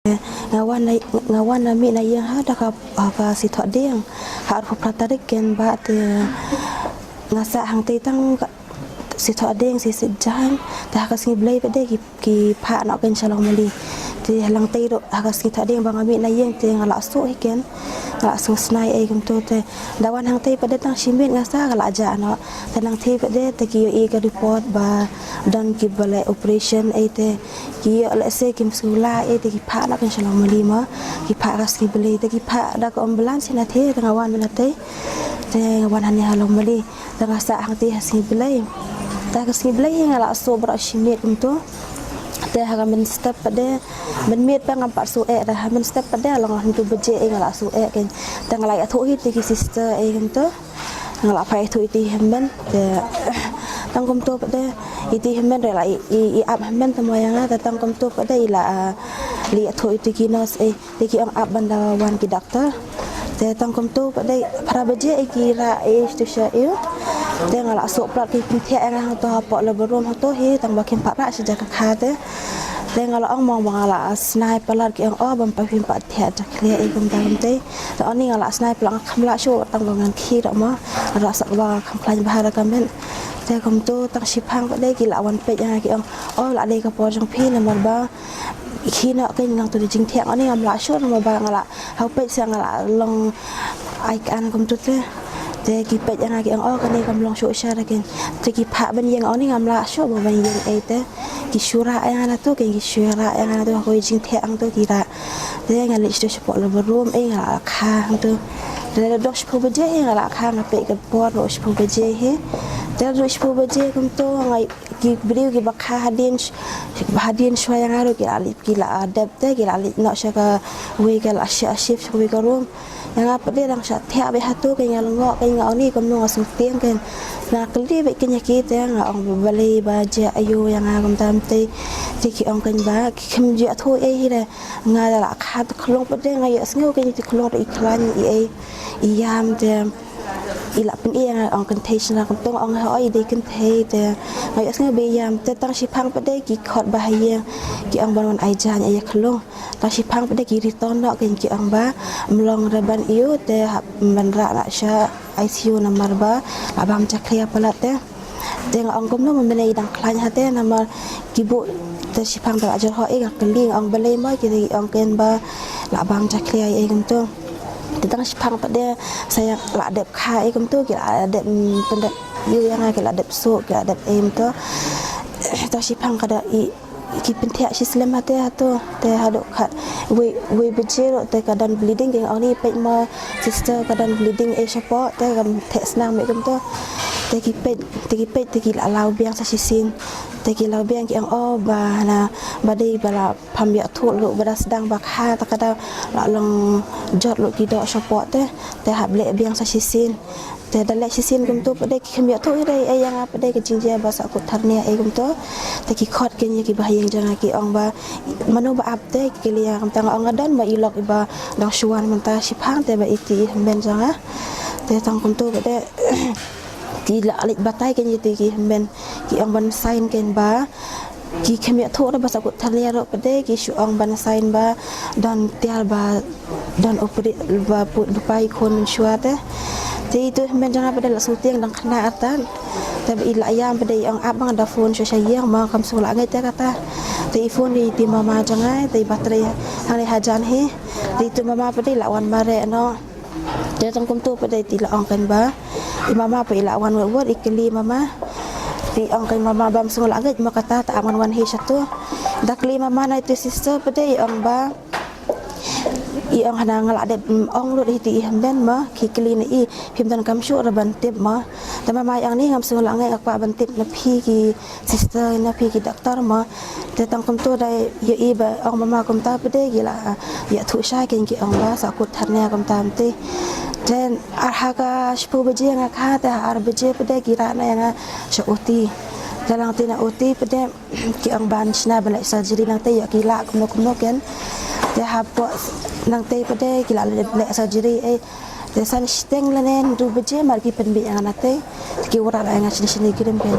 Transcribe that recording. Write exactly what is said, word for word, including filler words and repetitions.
Nga wan na, nga wan na mih na ïing ha da ka, ha ka sithoh dieng. Ha arphew phra tarik ken ba te nga sah hangtei tang ka sithoh dieng si sit jan. Te ha ka sngi Blei pat de ki, ki phah noh ken sha Longmali. Te ha lang tei ruh ha ka sithoh dieng ba nga mih na ïing te nga la suh hi ken. Nga la sngewsnai ei kumto te. Da wan hangtei pat de tang shi minit nga sah ka la jah noh. Te nangtei pat de te ki ïohi ka report ba don kiba leh operation ei te. Ki ïoh lehse kim sngewlah ei te ki phah noh ken sha Longmali mo. Ki phah ka sngi Blei te ki phah da ka ambulance hi na te te nga wan mynta te. Te nga wan hangne ha Longmali. Te nga sah hangtei ha sngi Blei. Te ha ka sngi Blei hi nga la suh baroh shi miet kumto. Te ha ka mynstep pat de mynmiet pat ngam pat suh eh, te ha mynstep pat de long hynriew baje ei nga la suh eh ken. Te nga la ïathuh hi te ki sister ei kumto. Nga la phah ïathuh ïa iti hynmen te tang kumto pat de iti hynmen re la i, i, i ap hynmen te mo ïa nga te tang kumto pat de i la, ah, la ïathuh ïa iti ki nurse ei te ki ong ap ban da wan ki doctor. Te tang kumto pat de phra baje ei ki rah ei sha sha ei. Te nga la suh palat ki pynthiah ïa nga hangto hapoh labor room hangto hi tang ba kim pat rah sha jaka kha te. Te nga la ong mong ba nga la snai palat ki ong oh bym pat phim pat thiah jakhlia ei kumta kumte. Te oni nga la snai palat nga kham lah shuh tang ba ngan khih ruh mo. Nga la sah ba kham khlaiñ bha da ka met. Te kumto tang shiphang pat de ki la wan peit ïa nga ki ong oh la dei ka por jong phi namar ba khih noh kein nangto da jingthiah. Oni ngam lah shuh namar ba nga la hap peit sa nga la long ai kan kumto te. Te ki peit ïa nga ki ong oh kane kam long shuh sha da kein. Te ki phah ban ïeng oni ngam lah shuh ba ban ïeng ei te. Ki shu rah ïa nga nato kein ki shu rah ïa nga nato ha kawei jingthiah hangto ki rah. Te nga leit sha sha pok labor room ei nga la kha hangto. Te da dok shiphew baje hi nga la kha nga peit ka por ruh shiphew baje hi. Te da dok shiphew baje kumto nga ki briew kiba kha hadien sh-, hadien shuwa ïa nga ruh ki la leit ki la dep te ki la leit noh sha kawei ka la shah shift sha kawei ka room. Ïa nga pat de dang shah thiah beit hato kein nga lyngngoh kein nga oni kumno nga sngewtieng kein. Nga kylli beit kein ïa ki te nga ong balei ba jia aïu ïa nga kumta kumte. Te ki ong kein ba ki kham jia thuh ei hi de. Nga la kha te khlong pat de nga ïohsngew kein te khlong te i khlaiñ i ei i ïam te i la pyni ïa nga ong kynthei shynrang kumto nga ong ha oi dei kynthei te nga ïohsngew ba i ïam te tang shiphang pat de ki khot ba ha ïing ki ong ban wan ai jaiñ ïa khlong. Tang shiphang pat de ki return noh kein ki ong ba ym long re ban ïoh te hap ban rah na sha I C U namar ba la bam jakhlia palat te. Te nga ong kumno mynne i dang khlaiñ ha te namar ki buh te shiphang te la jur ho ei nga kylli nga ong balei mo ki ong kein ba la bam jakhlia ei kumto. Te tang shiphang pat de sa ïa la dep kha ei kumto ki la dep, mm, pyndep ïu ïa nga ki la dep suh ki la dep ei kumto. Tang shiphang ka da i ki pynthiah shi slem ha te hato te haduh khat wei wei baje ruh te ka don bleeding kein oni peit mo sister ka don bleeding ei shapoh te kam theh snam ei kumto. Te ki peit te ki peit te ki la law biang sa shisien. Te ki law biang ki ong oh ba na ba dei ba la pham ïathuh ruh ba da sdang ba kha te ka da la long jot ruh ki doh shapoh te te hap leh biang sa shisien. Te da leh shisien kumto pat de ki kham ïathuh ei ei ïa nga pat de ka jingjia ba sahkut tharnia ei kumto. Te ki khot kein ïa ki ba ha ïing jong nga ki ong ba mano ba ap te ki kylli ïa nga kumta nga ong nga don ba i lok iba dang shu wan mynta shiphang te ba iti i hynmen jong nga. Te tang kumto pat de ki la leit batai kein ïa iti ki hynmen ki ong ban sign kein ba ki kham ïathuh ruh ba sahkut tharnia ruh pat de ki shu ong ban sign ba don tiar ba don uprit ba put dupai khun mynshuwa te. Te itu hynmen jong nga pat de la sngewtieng dang khynnah artat. Te ba i la ïam pat de i ong ap ba nga da phone sha sha ïing ma kam sngewlah ngeit te kata. Te i phone ïa iti mama jong nga te i battery hangne hajan hi. Te itu mama pat de i la wan mareh noh. Te tang kumto pat de iti la ong kein ba i mama pat i la wan wot wot i kylli mama. Te i ong kein mama bam sngewlah ngeit ma kata ta ap ngan wan hi shato. Da kylli mama na iti sister pat de i ong ba i ong hana nga la dep, mm, ong lut hi iti i hynmen ma ki kylli na i phim don kam shuh ruh ban tip ma. Te mama i ong ni ngam sngewlah ngeit nga kwah ban tip na phi ki sister na phi ki doctor ma. Te tang kumto da ïohi ba ong mama kumta pat de ki la ïathuh shai kein ki ong ba sahkut tharnia kumta kumte. Te ar ha ka shiphew baje nga kha te ha ar baje pat de ki rah noh ïa nga sha O T. Te lang te na O T pat de ki ong ban shna ban leh surgery nangtei ïoh ki lah kumno kumno kein. Te hapoh nangtei pat de ki la leh surgery ei. Te san shiteng lane hynriew baje mar ki pynbiej ïa nga nangtei. Te ki wanrah ïa nga shane shane ki rim kein.